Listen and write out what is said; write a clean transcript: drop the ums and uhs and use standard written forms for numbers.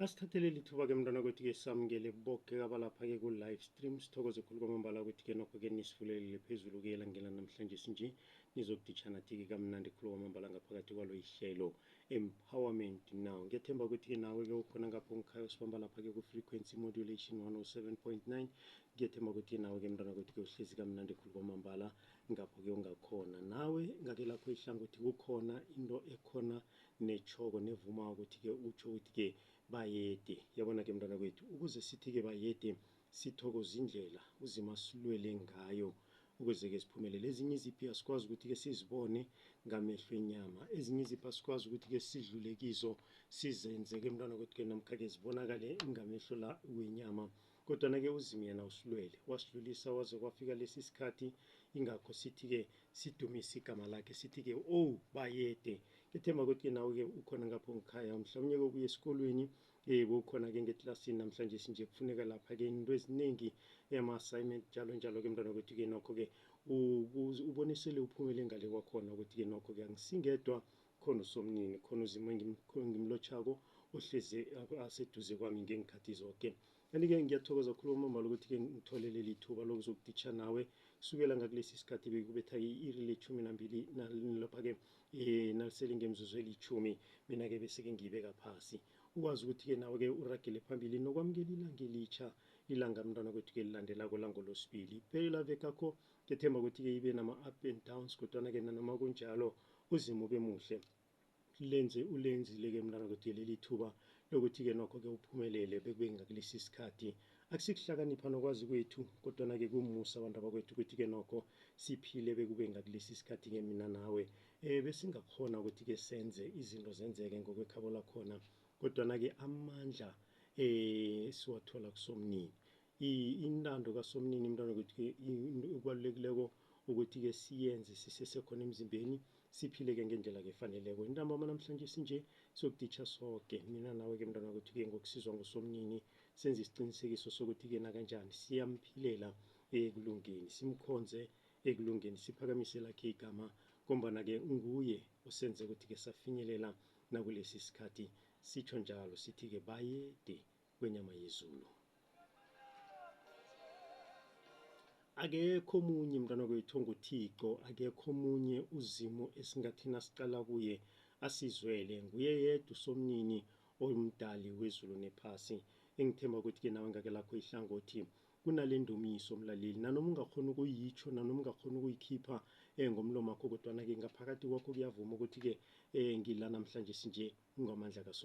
Asithatheleli ithuba-ke mntwana kwethu-ke samukele boke abalapha-ke ku-live stream. Sithokoze khulu kwamambala ukuthi-ke nokho-ke nisivulelele phezulu-ke elangeni lanamhlanje sinje nizokuditjha nathi-ke kamnandi khulu kwamambala ngaphakathi kwalo ihlelo Empowerment Now. Ngiyathemba ukuthi-ke nawe-ke ukhona ngapho ngikhaya usibamba lapha-ke ku-frequency modulation 107.9. Ngiyathemba ukuthi nawe-ke mntwana kwethu-ke uhlezi kamnandi khulu kwamambala ngapho-ke ungakhona. Nawe ngake lakho ihlangothi kukhona into ekhona netjhoko nevuma ukuthi-ke utsho ukuthi-ke bayede. Yabona-ke mntwana kwethu, ukuze sithi-ke bayede sithokoza indlela uZimu asilwele ngayo ukuze-ke siphumelele. Ezinye iziphi asikwazi ukuthi-ke sizibone ngamehlo enyama, ezinye iziphi asikwazi ukuthi-ke sidlule kizo sizenze-ke mntwana kwethu-ke namkha-ke zibonakale ngamehlo la wenyama, kodwana-ke uZimu yena usilwele wasidlulisa waze kwafika lesi sikhathi. Ingakho sithi-ke sidumise igama lakhe, sithi-ke oh bayede. Ngithemba ukuthi-ke nawe-ke ukhona ngapho ngikhaya, mhlawumnye-ke ubuye esikolweni, bowukhona-ke ngeklasini namhlanje sinje, kufuneka lapha-ke into eziningi, ama-assignment njalo njalo-ke mntwana kwethu-ke nokho-ke ubone sele uphumele ngale kwakhona ukuthi-ke nokho-ke angisingedwa, khona uSomnini, khona uZimu engimlotjhako ohlezi aseduze kwami ngeenkhathi zoke. Kanti-ke ngiyathokoza khulu kwamambala ukuthi-ke ngithole leli thuba lokuzokuditjha nawe kusukela ngakulesi sikhathi bekubetha-ke i-iri le-12 lapha-ke nalisele ngemizuzu elitjhumi, mina-ke bese-ke ngiyibeka phasi. Ukwazi ukuthi-ke nawe-ke uragele phambili nokwamukela ilanga elitjha, ilanga mntwana kwethu-ke elilandelako langolosibili. Iphela vekakho ngethemba ukuthi-ke ibe nama-up and downs, kodwana-ke nanoma kunjalo uZimu ube muhle. Lenze ulenzile-ke mntwana kwethu leli thuba lokuthi-ke nokho-ke uphumelele bekube ngakulesi sikhathi. Akusikuhlakanipha nokwazi kwethu, kodwana-ke kumusa abantu abakwethu ukuthi-ke nokho siphile bekube ngakulesi sikhathi-ke mina nawe. Besingakhona ukuthi-ke senze izinto zenzeke ngokwekhabo lakhona, kodwana-ke amandla siwathola kuSomnini. Intando kaSomnini mntwana kwethu-ke okubalulekileko ukuthi-ke siyenze sisesekhona emzimbeni, siphile-ke ngendlela-ke efaneleko. Intambama namhlanje sinje siyokuditjha soke mina nawe-ke mntwana kwethu-ke ngokusizwa nguSomnini, senze isiqinisekiso sokuthi-ke nakanjani siyamphilela ekulungeni, simkhonze ekulungeni, siphakamise lakhe igama, ngombana-ke nguye osenze ukuthi-ke safinyelela nakulesi sikhathi. Sitsho njalo sithi-ke bayede kwenyama yezulu. Akekho omunye mntwana kwethu onguThixo, akekho omunye uZimu esingathi nasiqala kuye asizwele. Nguye yedwa uSomnini oyumdali wezulu nephasi. Engithemba ukuthi-ke nawe ngake lakho ihlangothi kunale ndumiso mlaleli, nanoma ungakhona ukuyitsho, nanoma ungakhona ukuyikhipha ngomlomo wakho, kodwana-ke ngaphakathi kwakho kuyavuma ukuthi-ke ngila namhlanje sinje ngamandla kaSomnini.